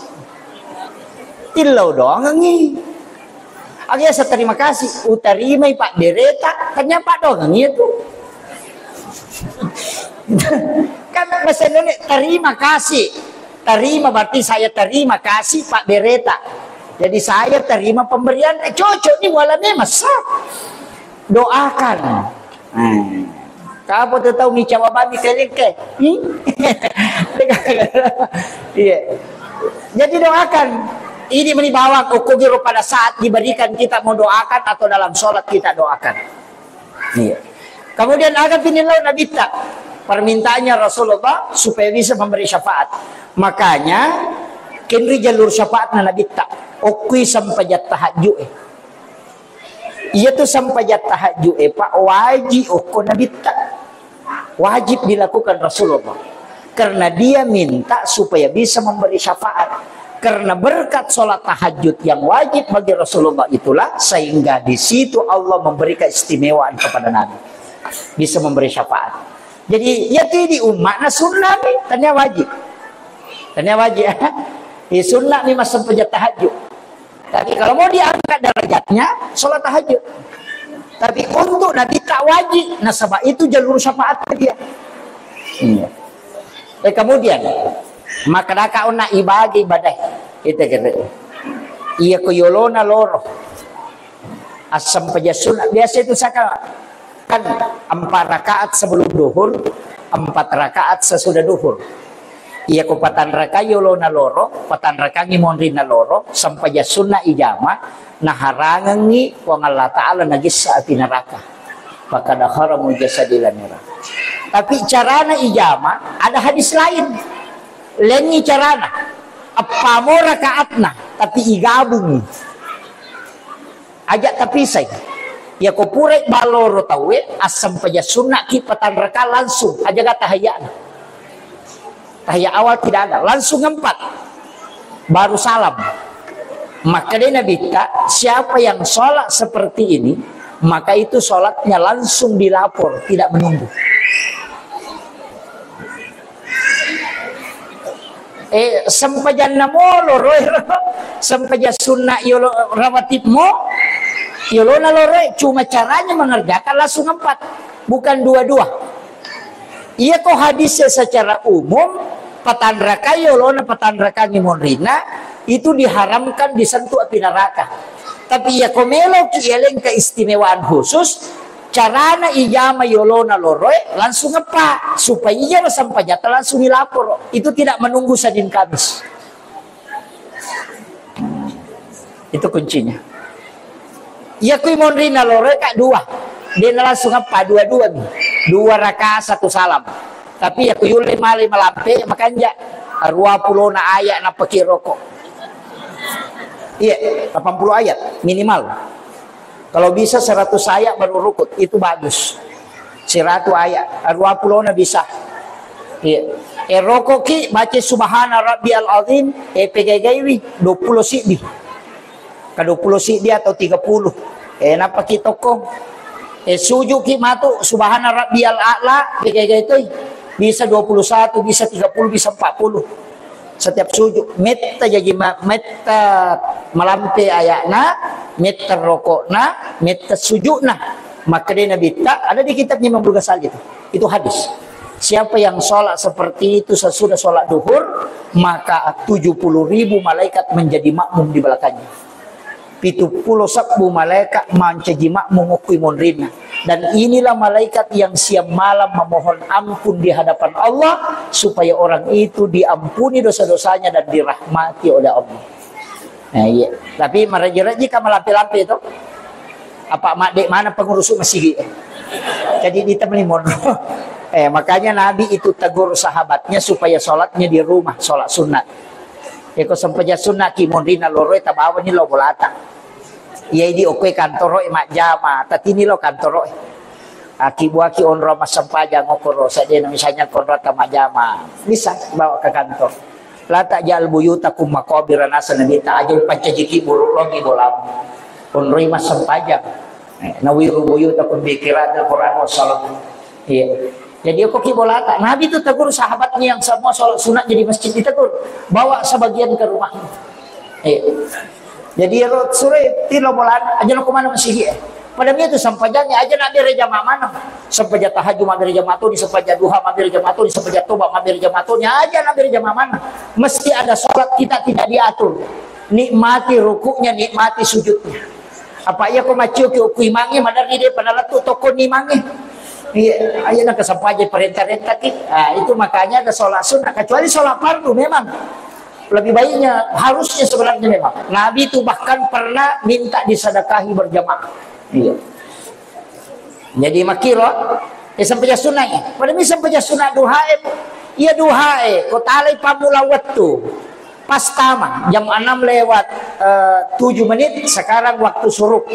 Tillau doangi. Aga asa terima kasih, utarimai pabbereta, ternyata doangi itu. Kan bahasa Indonesia terima kasih. Terima berarti saya terima kasih pabbereta. Jadi saya terima pemberian, eh, cocok nih, wala memang sah. Doakan. Hmm. Kapo tu tau mica wabami kelengke. Hmm? Iya. Jadi doakan. Ini meni bawang okko giro pada saat diberikan kita mau doakan atau dalam sholat kita doakan. Iya. Kemudian aga pinillau Nabitta? Permintaannya Rasulullah supaya bisa memberi syafaat. Makanya kenri jalur syafaatna Nabitta. Okkui sempajang tahajud eh. Iya tu sempajang tahajud eh, Pak, wajib okko Nabitta. Wajib dilakukan Rasulullah. Karena dia minta supaya bisa memberi syafaat. Karena berkat sholat tahajud yang wajib bagi Rasulullah itulah sehingga di situ Allah memberikan keistimewaan kepada Nabi. Bisa memberi syafaat. Jadi, ya tu di umatna sunnah ni, tanya wajib. Tanya wajib. Di sunnah ni masa sempajang tahajud. Tapi kalau mau diangkat derajatnya, sholat tahajud. Tapi untuk Nabitta wajib, nasaba itu jalur syafaat dia. Iya. Eh, kemudian, maka daka ona ibagi badai. Itu kata. Iya ko yolona loro. Assempajang sunat. Biasa itu saka kan empat rakaat sebelum duhur, empat rakaat sesudah duhur. Iya ko patanrakai yolona loro, patanrakangi monrinna loro, sempajang sunna ijama, naharangengi Puang Allah Ta'ala nagissa api neraka. Fakada haramul jasadila neraka. Tapi carana ijama, ada hadis lain. Lengi carana. Eppamo rakaatna, tapi igabungi. Aja tapisai. Ya ko purai baloro tauwe, assempajang sunnaki patanraka langsung. Aja gak tahayana. Tahiyat awal tidak ada, langsung empat. Baru salam. Maka dia Nabi ta, siapa yang sholat seperti ini, maka itu sholatnya langsung dilapor, tidak menunggu. Eh, sempajanna molo roe, sempajang sunna yolo rawatib mo, yolona loroe, cuma caranya mengerjakan langsung empat, bukan dua-dua. Iya ko hadisnya secara umum, patanrakai yolona, patanrakangi monrina, itu diharamkan disentuh api neraka. Tapi iya ko meloki yaleng keistimewaan khusus, carana ijama yolona loroe langsung eppa, supaya iya sempajatta langsung dilapor. Itu tidak menunggu Senin Kamis. Itu kuncinya. Iya kui monrina loroe ka dua. Dia langsung eppa dua-dua mi. Dua raka satu salam. Tapi iya kui yulle male malampe makanja. Dua puluh na ayat napaki rokok. Iya, delapan puluh ayat minimal. Kalau bisa seratus ayat baru rukuk, itu bagus. Seratus ayat, dua puluh na bisa. Iya. Eh, rokok ki baca subhana rabbiyal azim, eh, pegai-gaiwi, dua puluh siddi. Ka dua puluh siddi atau tiga puluh. Eh, napaki tokko. Eh, sujud ki matu subhana rabbiyal a'la, pegai-gai toi. Bisa dua puluh satu, bisa tiga puluh, bisa empat puluh. Setiap sujud, metta jaji ma-, metta malampe ayakna, metta rokokna, metta sujudna. Maka dia Nabi ta, ada di kitabnya Imam Ghazali itu. Itu hadis. Siapa yang sholat seperti itu sesudah sholat duhur, maka tujuh puluh ribu malaikat menjadi makmum di belakangnya. Pitu pulo sebbu malaikat mancaji makmum okkoi monrinna. Dan inilah malaikat yang siang malam memohon ampun di hadapan Allah supaya orang itu diampuni dosa-dosanya dan dirahmati oleh Allah. Nah, iya. Tapi maraji-raji ka malampe-lampe itu. Apa madde mana pengurus masigi. Jadi ditemani monro. Eh, makanya Nabi itu tegur sahabatnya supaya sholatnya di rumah, sholat sunat. Eko sempajang sunat ki monrina loroi tabawani lo bolata. Iya idi okkoe kantoro e majjama, tatini lo kantoro e. Aki buaki onro massempajang okoro, sadena misalnya konro ta majjama, bisa bawa ke kantor. La taj'al buyutakum maqabira, nasa Nabi ta aja upancajiki buruk logi bolamu. Onroi massempajang. Eh, nawiru buyutakum bi qiraatil Qur'an was salat. Iya. Jadi, okko ki bolata. Nabi itu tegur sahabatnya yang semua sholat sunatnya di masjid, ditegur. Bawa sebagian ke rumah. Iya. Jadi, ero sure tilo bolana, aja lo kemana masih, eh. Pada dia itu sempajangnya aja nak bere jamaah mana. Sempajang tahajud mabbere jamaah toni, sempajang duha mabbere jamaah toni, sempajang toba mabbere jamaah toni, aja nak bere jamaah mana. Mesti ada sholat kita tidak diatur. Nikmati rukuknya, nikmati sujudnya. Apa iya ko maccio ki okko imangnge, maderri de pada lettu tokko ni imangnge. Iya, aja nak kesempajang perintah-perintah ki. Ah, itu makanya ada sholat sunnah, kecuali sholat fardu memang. Lebih baiknya, harusnya sebenarnya memang. Nabi itu bahkan pernah minta disedekahi berjamaah. Iya. Jadi makkiro, eh, sempajang sunna ya. Pada mi sempajang sunna duha e, iya duha e, ko talai pammula wettu. Pas tama, jam enam lewat, eh, tujuh menit, sekarang waktu suruk.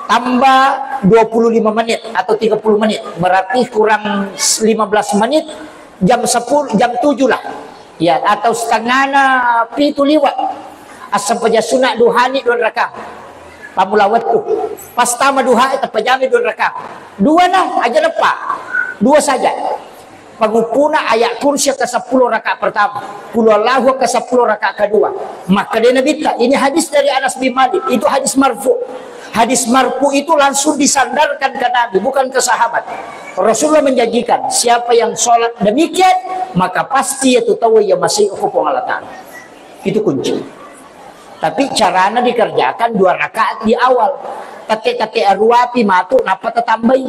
Tambah dua puluh lima menit atau tiga puluh menit. Berarti kurang lima belas menit, jam sepuluh, jam tujuh lah. Ya, atau setengahna pitu liwat. Assempajang sunna duhani dua rakaat. Pammula wettu. Pas tama duha, tapajami dua rakaat. Dua nah, aja leppa. Dua saja. Panguppuna ayat kursi ke sepuluh rakaat pertama. Qul huwallahu ke sepuluh rakaat kedua. Maka dia Nabi ta, ini hadis dari Anas bin Malik. Itu hadis marfu. Hadis marfu itu langsung disandarkan ke Nabi, bukan ke sahabat. Rasulullah menjanjikan, siapa yang sholat demikian, maka pasti itu tahu ya masih hukum Allah Ta'ala. Itu kunci. Tapi caranya dikerjakan dua rakaat di awal. Tete-tete aruapi matu, napa tetambai.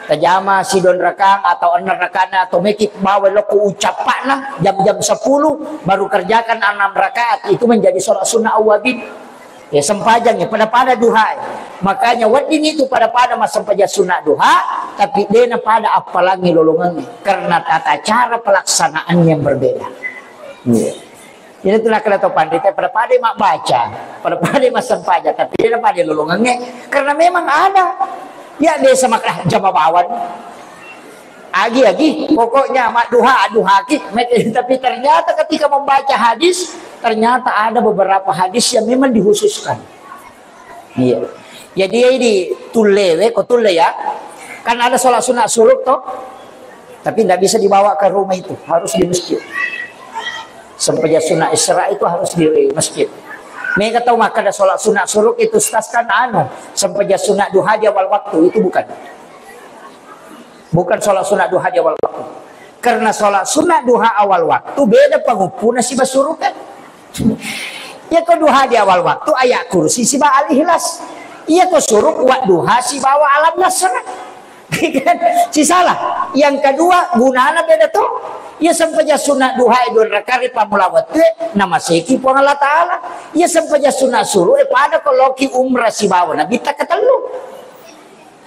Tajama sidon rakang atau enam rakana atau meki bawa loko ucapakna jam-jam sepuluh, baru kerjakan enam rakaat, itu menjadi sholat sunnah awabin. Ya, sempajang ya, pada-pada duha. Makanya wedding itu pada-pada massempajang sunna duha, tapi dena pada appalangi lolongannya karena tata cara pelaksanaan yang berbeda. Iya. Jadi itu nakala tau panrita pada-pada mabbaca, pada-pada massempajang, tapi dena pada lolongannya karena memang ada. Ya biasa maka jama bawang. Agi-agi, pokoknya madduha, adduhaki. Tapi ternyata ketika membaca hadis, ternyata ada beberapa hadis yang memang dikhususkan. Iya. Jadi ini tullewe, ko tulle ya. Kan ada sholat sunat suruk toh. Tapi tidak bisa dibawa ke rumah itu, harus di masjid. Sempajang sunat Isra itu harus di masjid. Mega tau maka ada sholat sunat suruk itu, ustaz, kan anu, sempajang sunat duha di awal waktu, itu bukan. Bukan sholat sunat duha di awal waktu. Karena sholat sunat duha awal waktu beda panguppuna siba suruk kan. Iya ko duha di awal waktu ayat kursi siba al-ikhlas. Iya ko suruk wa duha sibawa alam nasrah. Kan? Sisala. Yang kedua gunana beda to. Iya sempajang sunat duha dua rakaat pammula wettu namaseki Puang Allah Ta'ala. Iya sempajang sunat suruk e pada ko loki umrah sibawa Nabi ta ketellu.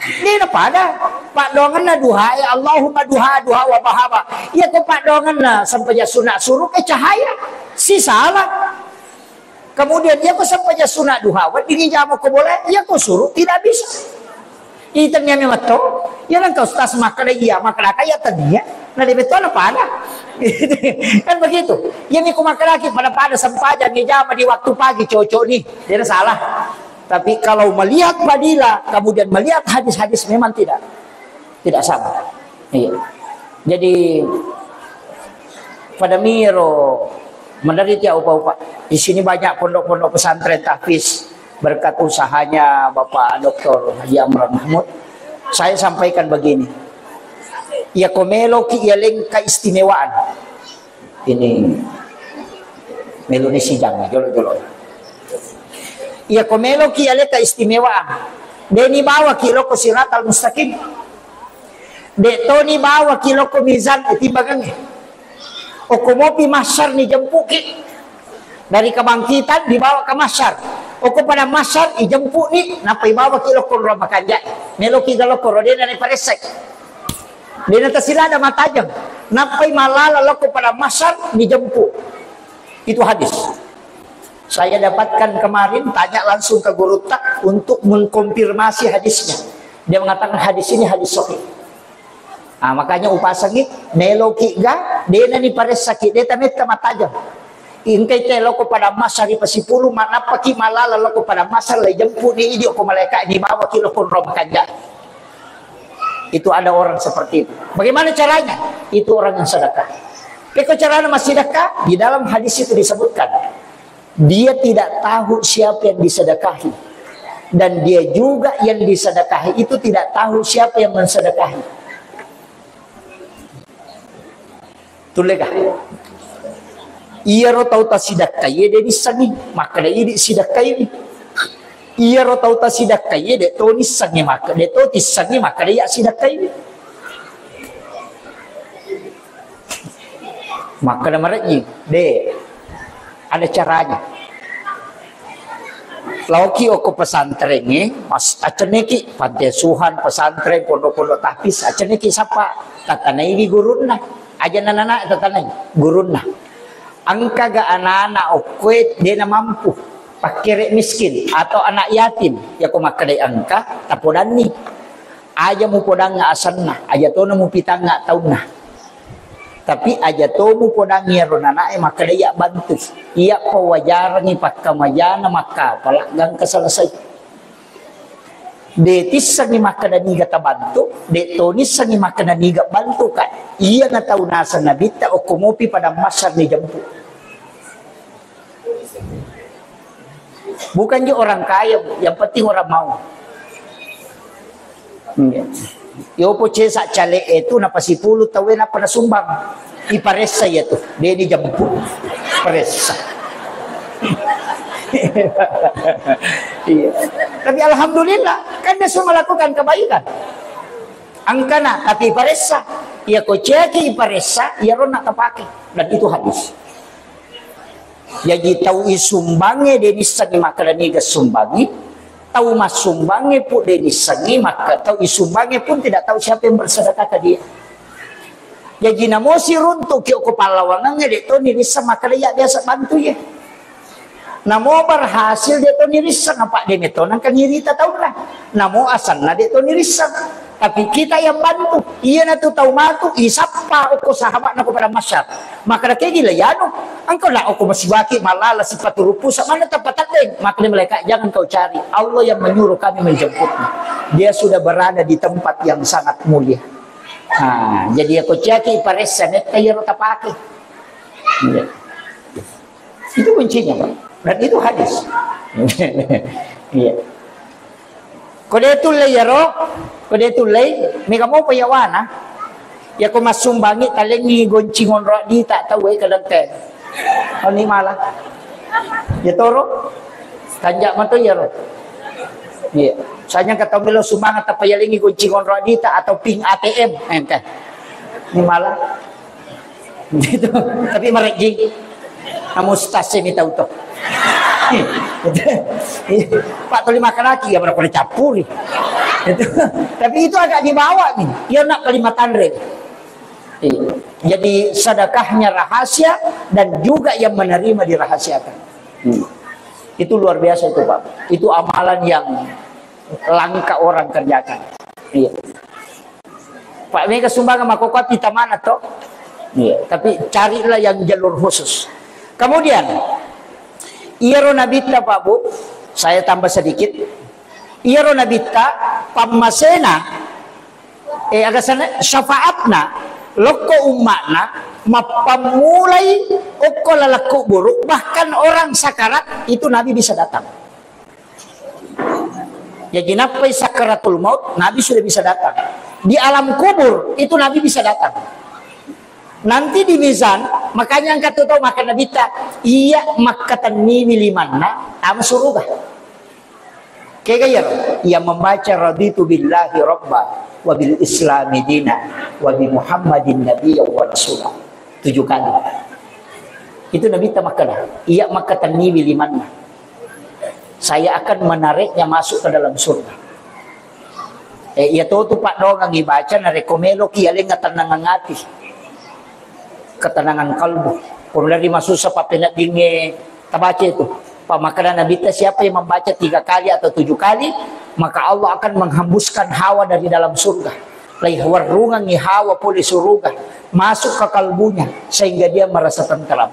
Dena pada. Paddoangenna duhae, Allahumma duha, duha wa bahaba. Iya ko paddoangenna sempajang sunat suruk e cahaya. Sisala. Kemudian iya ko sempajang sunat duha, weddingi jama ko bola, iya ko suruk tidak bisa. Itennia memang to. Iya nang kau ustaz makkada iya, makkada iya tania. Nah, dia betul pada. Kan begitu. Iya mi ko makkadaki pada-pada sempajang jama di waktu pagi cocok nih. Dia salah. Tapi kalau melihat fadilah, kemudian melihat hadis-hadis, memang tidak, tidak sama. Iya. Jadi pada miro menderita upa-upa. Di sini banyak pondok-pondok pesantren tahfiz berkat usahanya Bapak Doktor Haji Amran Mahmud. Saya sampaikan begini. Ya komelo ki ya leng keistimewaan. Ini meloni sidang jolo-jolo. Iyako meloki ale keistimewaan, de' nibawaki lokko siratal mustaqim. De' to nibawaki lokko mizan timbangangnge. Okko mopi mahsyar nijempuki. Dari kebangkitan dibawa ke mahsyar. Okko padang mahsyar ijempu'ni, nappa ibawaki lokko ro makanja. Meloki ga lokko ro, de' naniparessai. De' natasilada matajeng. Nappai malala lokko padang mahsyar nijempu. Itu hadis. Saya dapatkan kemarin, tanya langsung ke gurutta untuk mengkonfirmasi hadisnya. Dia mengatakan hadis ini hadis sahih. Ah, makanya upasangi, meloki ga, de' naniparessaki, de' tametta matajeng. Engkai te lokko padang mahsyar ipasipulu, ma-, nappaki malala lokko padang mahsyar, lai jempu'ni idi okko malaika, nibawaki lokko ro makanja. Itu ada orang seperti itu. Bagaimana caranya? Itu orang yang sedekah. Peko carana massedekah, di dalam hadis itu disebutkan, dia tidak tahu siapa yang disedekahi. Dan dia juga yang disedekahi itu tidak tahu siapa yang mensedekahi. Tulleka? Iyaro tau tasidakkaie de' nissengngi makkeda idi sidakkaiwi. Iyaro tau tasidakkaie de' to nissengngi makkeda, de' to tissengngi makkeda iya sidakkaiwi. Makkeda marejjing, de'. Ada caranya. Laoki okko pesantrengnge, mas-, accenneki panti asuhan, pesantren, pondok-pondok tahfiz, accenneki sappa, tatanaiwi gurunna. Aja' nana-nana tatanai gurunna. Engkaga anak-anak okkoe de' namampu, pakkere' miskin atau anak yatim, yako makkedai engka, tapodanni. Aja' mupodangnga asenna, aja' tona mupitangnga taunna. Tapi aja' to mupodangngi iyaro nana'e makkeda iya' bantu. Iya' pawajarangngi pakkamajana makkapala gangka selesai. De' tissengngi makkeda niga tabantu, de' to nissengngi makkeda niga bantuka. Iyana tau naseng Nabitta okko mopi padang mahsyar nijempu. Bukan je orang kaya, Bu, yang penting orang mau. Iya. Yopo cesa' cale'e tu napasipulu tauwe nappa nasumbang. Iparessa iya tu, de' nijempu. Paressa. Iya. Tapi alhamdulillah, kan dia semua melakukan kebaikan. Engkana, tapi iparessa. Iyako ciaki iparessa, iyaro na tapake. Dan itu hadis. Jaji tau isumbangnge de' nissengngi makkeda niga sumbangngi, tau massumbangnge pun de' nissengngi makka-, tau isumbangnge pun tidak tahu siapa yang bersedekah ke dia. Jaji namo siruntu'ki okko pallawangengnge de' to nirisseng makkeda iya' biasa bantu iya. Namo berhasil de' to nirisseng, apa' de' metto nengka nirita taunna. Namo asenna de' to nirisseng. Tapi kita yang bantu. Iyanatu tau matu isappa okko sahaba'na ko padang mahsyar. Makkeda kegi la yanu, engkau la okko masibaki malala sipatu rupu sa' manna tappa teddeng. Makkeda malaikat, "Jangan kau cari. Allah yang menyuruh kami menjemputmu. Dia sudah berada di tempat yang sangat mulia." Nah, jadi iyako ciaki iparessa metta iyaro tapake. Iya. Itu kuncinya, Pak. Dan itu hadis. Iya. Ko de' tullei iyaro, ko de' tullei, mega mopa yawana. Iyako massumbangngi talengngi goncing onro dita tauwe kadang te. Oni mala. Iya toro. Tanja' mato iyaro. Iya. Sanya engka tau melo sumbangeng tappa yalengngi goncing onro dita atau pin A T M. Engka. Ini mala. Gitu. Tapi marejjing. Namu stasemi tau to. Pak tuli makanaki ya berapa dicampuri. Itu. Tapi itu agak dibawa nih. Iya nak kalimat tanre. Iya. Jadi sedekahnya rahasia dan juga yang menerima dirahasiakan. Hmm. Itu luar biasa itu, Pak. Itu amalan yang langka orang kerjakan. Iya. Pak, mega sumbangan makkokkoe pi tamana to. Iya, tapi carilah yang jalur khusus. Kemudian, iyaro Nabitta, Pak Bu, saya tambah sedikit. Iyaro Nabitta, pammasena, eh, aga sana, syafaatna, lokko umma'na, mappammulai okko laleng kuburu, bahkan orang sakarat itu Nabi bisa datang. Jaji nappai sakaratul maut, Nabi sudah bisa datang. Di alam kubur itu Nabi bisa datang. Nanti di mizan, makanya engka tu tau makkeda Nabitta, iya makkatenniwi limanna tama suruga. Kega iyaro? Yang membaca raditu billahi rabba wa bil islami dina wa bi Muhammadin nabiyya wa rasula. Tujuh kali. Itu Nabitta makkeda, iya makkatenniwi limanna. Saya akan menariknya masuk ke dalam surga. Eh, iya to tu paddoangeng ibaca narekko meloki aleng atennangeng ati. Ketenangan kalbu. Kemudian ri masussa pappeneddingnge tabaca itu. Pamakkeda Nabitta, siapa yang membaca tiga kali atau tujuh kali, maka Allah akan menghembuskan hawa dari dalam surga. Laiwerrungengngi hawa pole suruga, masuk ke kalbunya, sehingga dia merasa tentram.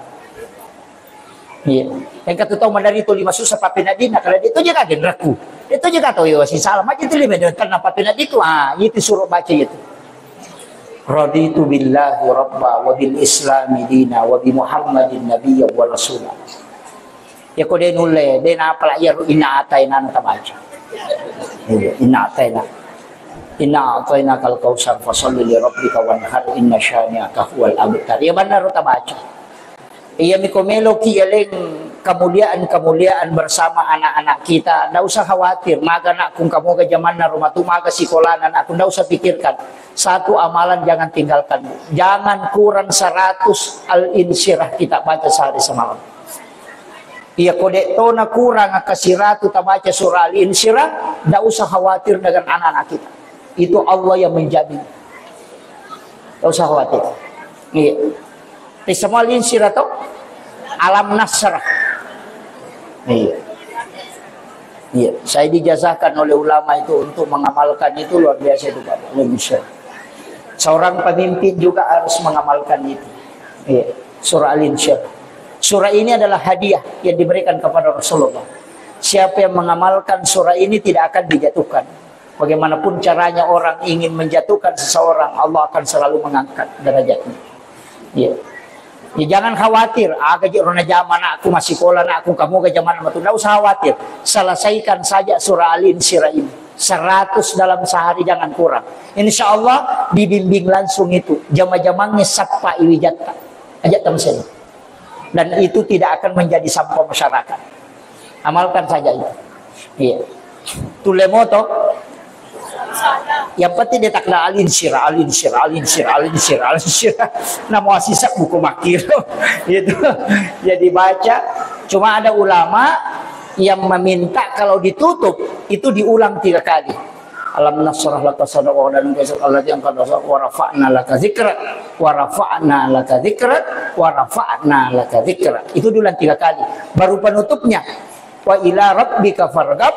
Iya. Engka tu tau maderri tu lima sussa pappeneddinna, kalau dia tu jaga genrekku. Dia tu jaga tau yo sisala, macam tu lima dia tenang pappeneddiku. Ah, itu suruh baca itu. Raditu billahi rabba wa bil islami dina wa bi Muhammadin nabiyya wa rasula. Ya ko de nulle, de napala iya ru inna ataina tabaca. Iya, inna ataina. Inna ataina kal kausar fasalli li rabbika wanhar inna syani'aka huwal abtar. Ya benar tabaca. Iya miko meloki yaleng kemuliaan-kemuliaan bersama anak-anak kita. Ndak usah khawatir, maga anakku kamoga jamanna rumah tu, maga sikolana anakku, ndak usah pikirkan. Satu amalan jangan tinggalkan, Bu. Jangan kurang seratus Al-Insyirah kita baca sehari semalam. Iya, ko dek tona kurang ke siratu tabaca surah Al-Insyirah, ndak usah khawatir dengan anak-anak kita. Itu Allah yang menjamin. Ndak usah khawatir. Iya. Semua Al-Insyirah to? Alam Nasrah. Iya. Iya, saya dijazakan oleh ulama itu untuk mengamalkan itu luar biasa itu, Pak. Luar biasa. Seorang pemimpin juga harus mengamalkan itu. Iya, surah Al-Insyirah. Surah ini adalah hadiah yang diberikan kepada Rasulullah. Siapa yang mengamalkan surah ini tidak akan dijatuhkan. Bagaimanapun caranya orang ingin menjatuhkan seseorang, Allah akan selalu mengangkat derajatnya. Iya. Ya, jangan khawatir, aga ji rona jama anakku, masikola anakku, kamu ga jama matu. Ndak usah khawatir. Selesaikan saja surah Al-Insyirah ini. Seratus dalam sehari, jangan kurang. Insya Allah dibimbing langsung itu. Jama-jamangnge sappa iwijatta. Aja tamsen. Dan itu tidak akan menjadi sampah masyarakat. Amalkan saja itu. Iya. Tulle moto. Yang penting dia tak ada Al-Insyirah, Al-Insyirah, Al-Insyirah, Al-Insyirah, Al-Insyirah. Namo asisa buku makir. Gitu. Jadi baca. Cuma ada ulama yang meminta kalau ditutup itu diulang tiga kali. Alam nasyrah laka sadrak wa wada'na anka wizrak alladzi anqadha dhahrak wa rafa'na laka dzikrak, wa rafa'na laka dzikrak, wa rafa'na laka dzikrak. Itu diulang tiga kali. Baru penutupnya, wa ila rabbika farghab,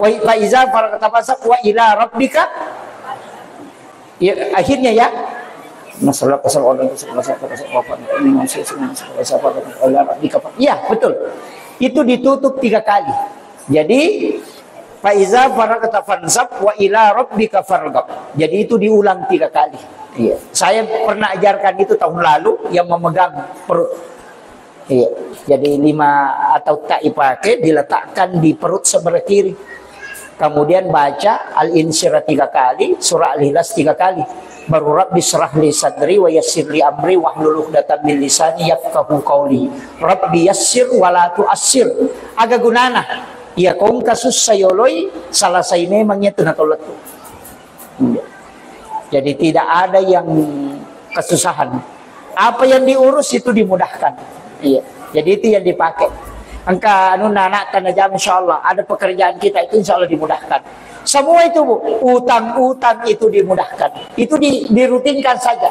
wa i-, fa iza faraghta fansab, wa ila rabbika. Ya, akhirnya ya. Nasyrah laka sadrak wa wada'na anka wizrak alladzi anqadha dhahrak wa rafa'na laka dzikrak. Ya, betul. Itu ditutup tiga kali. Jadi, fa iza faraghta fansab wa ila rabbika farghab. Jadi, itu diulang tiga kali. Iya. Saya pernah ajarkan itu tahun lalu, yang memegang perut. Iya. Jadi, lima atau tak dipakai, diletakkan di perut sebelah kiri. Kemudian baca Al-Insyirah tiga kali, surah Al-Ikhlas tiga kali. Baru Rabbi syrah li sadri wa yassir li amri wahlul uqdatam min lisani yafqahu qauli. Rabbi yassir wa la tu'assir. Aga gunana? Iya, ko engka sussa yoloi, selesai memang itu na tollettu. Iya. Jadi tidak ada yang kesusahan. Apa yang diurus itu dimudahkan. Iya. Jadi itu yang dipakai. Engka anu anak tanah jam, insya Allah ada pekerjaan kita itu insya Allah dimudahkan. Semua itu, Bu, utang-utang itu dimudahkan. Itu di, dirutinkan saja.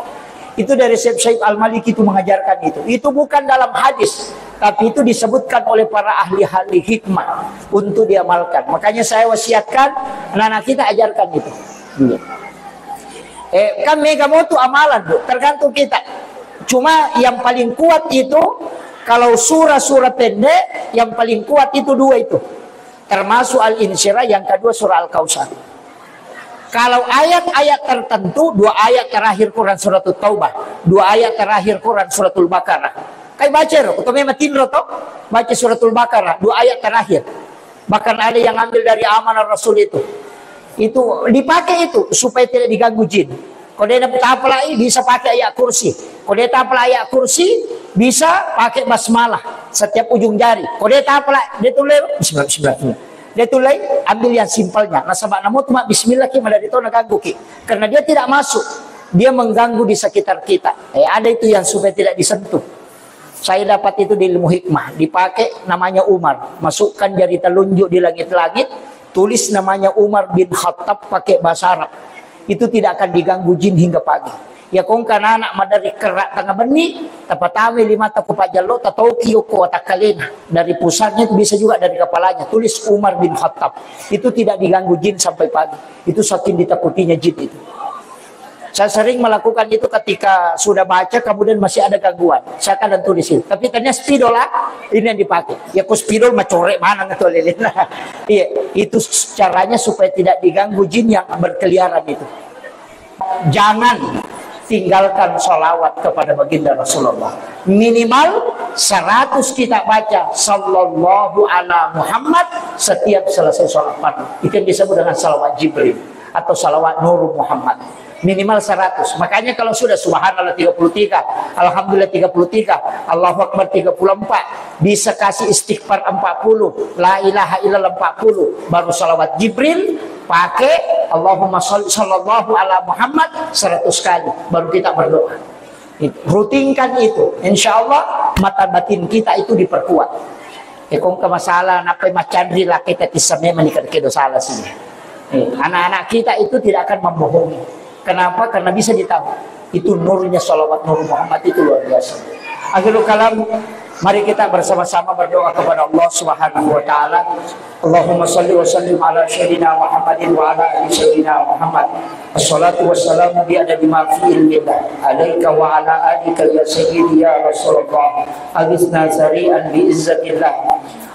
Itu dari Syekh Syaib Al-Maliki itu mengajarkan itu. Itu bukan dalam hadis, tapi itu disebutkan oleh para ahli-ahli hikmah untuk diamalkan. Makanya saya wasiatkan anak-anak kita ajarkan itu. Iya. Eh, kan mega motu amalan, Bu, tergantung kita. Cuma yang paling kuat itu, kalau surah-surah pendek, yang paling kuat itu dua itu. Termasuk Al-Insyirah, yang kedua surah Al-Kautsar. Kalau ayat-ayat tertentu, dua ayat terakhir Quran Suratul Taubah, dua ayat terakhir Quran Suratul Baqarah. Kai baca ro, atau memang tinro to, baca Suratul Baqarah, dua ayat terakhir. Bahkan ada yang ambil dari Amanah Rasul itu. Itu dipakai itu supaya tidak diganggu jin. Kalau dia tapalai, bisa pakai ayat kursi. Kalau dia tapalai ayat kursi, bisa pakai basmalah. Setiap ujung jari. Ko de tapala, de tullei, bismillah, bismillah, bismillah. De tullei, ambil yang simpelnya. Nasaba namo tu mabbismillah ki, madari to naganggu ki. Karena dia tidak masuk, dia mengganggu di sekitar kita. Eh, ada itu yang supaya tidak disentuh. Saya dapat itu di ilmu hikmah, dipakai namanya Umar. Masukkan jari telunjuk di langit-langit, tulis namanya Umar bin Khattab pakai bahasa Arab. Itu tidak akan diganggu jin hingga pagi. Ya kongka anak madari kerak tengah benni, tapatame limata ko pajallo, tatoki yoko watakkalena. Dari pusatnya itu bisa juga dari kepalanya. Tulis Umar bin Khattab. Itu tidak diganggu jin sampai pagi. Itu saking ditakutinya jin itu. Saya sering melakukan itu ketika sudah baca, kemudian masih ada gangguan. Saya kadang tulis itu. Tapi ternyata spidol lah, ini yang dipakai. Ya, ku spidol macore mana ngetu lele. Iya, itu caranya supaya tidak diganggu jin yang berkeliaran itu. Jangan tinggalkan salawat kepada baginda Rasulullah. Minimal seratus kita baca, "Sallallahu ala Muhammad," setiap selesai sholat fardu. Itu yang disebut dengan salawat Jibril atau salawat Nur Muhammad. Minimal seratus. Makanya kalau sudah subhanallah tiga puluh tiga, alhamdulillah tiga puluh tiga, Allahu Akbar tiga puluh empat, bisa kasih istighfar empat puluh, la ilaha illallah empat puluh, baru salawat Jibril, pakai Allahumma shalli sallallahu ala Muhammad seratus kali, baru kita berdoa. Rutinkan itu, insya Allah mata batin kita itu diperkuat. Eh, kongka masalah, nappai macanri laki tati samemang ni kedo salah sih. Eh, anak-anak kita itu tidak akan membohongi. Kenapa? Karena bisa ditahu. Itu nurnya salawat Nur Muhammad itu luar biasa. Akhirul kalam, mari kita bersama-sama berdoa kepada Allah Subhanahu wa Ta'ala. Allahumma salli wa sallim ala Sayyidina Muhammadin wa ala ali Sayyidina Muhammad. Assalatu wassalamu bi adadi ma fi ilmillah alaika wa ala alika ya Sayyidi ya Rasulullah. Aghithna sari'an bi izzatillah.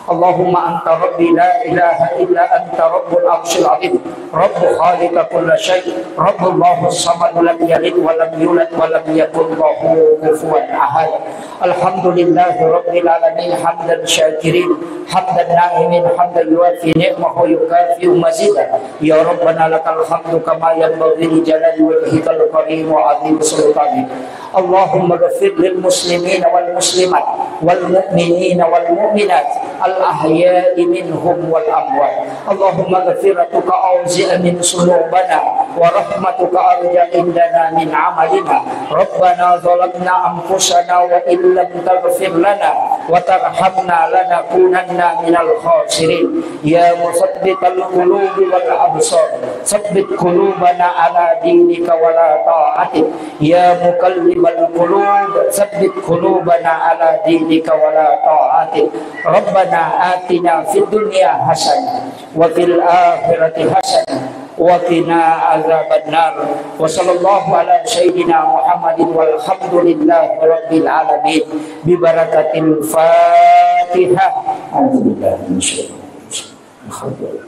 Allahumma anta rabbi la ilaha illa anta rabbul arsyil azim. Rabbu khaliqa kulla syai. Rabbullahu samad lam yalid wa lam yulad wa lam yakul lahu kufuwan ahad. Alhamdulillahi rabbil alamin hamdan syakirin. Hamdan na'imin hamdan yuwafi ni'mahu wa yukafi'u mazidah. Ya Rabbana lakal hamdu kama yanbaghi li jalali wajhikal karim wa azim sultanik. Allahumma ghfir lil muslimina wal muslimat wal mu'minina wal mu'minat al ahya'i minhum wal amwat. Allahumma ghfiratuka awzi'a min sunubana wa rahmatuka arja indana min amalina. Rabbana zalamna anfusana wa illam taghfir lana wa tarhamna lanakunanna minal khasirin. Ya musabbital qulubi wal absar, sabbit qulubana ala dinika wa la ta'atik. Ya muqallibal qulub, sabbit qulubana ala dinika wa la ta'atik. Rabbana atina fid dunya hasanah wa fil akhirati hasanah wa qina azabannar. Wa sallallahu ala sayyidina Muhammadin walhamdulillahi rabbil alamin. Bi barakatil Fatihah. A'udzu billahi minasyaitonir rajim. Alhamdulillah.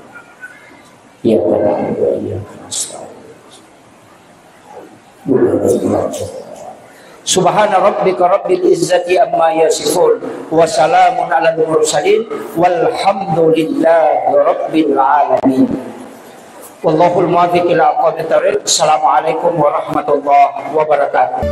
Iyyaka na'budu wa iyyaka nasta'in. Subhana rabbika rabbil izzati amma yasifun. Wa salamun alal mursalin. Walhamdulillahi rabbil alamin. Wallahul muwaffiq ila aqwamit thariq. Assalamualaikum warahmatullahi wabarakatuh.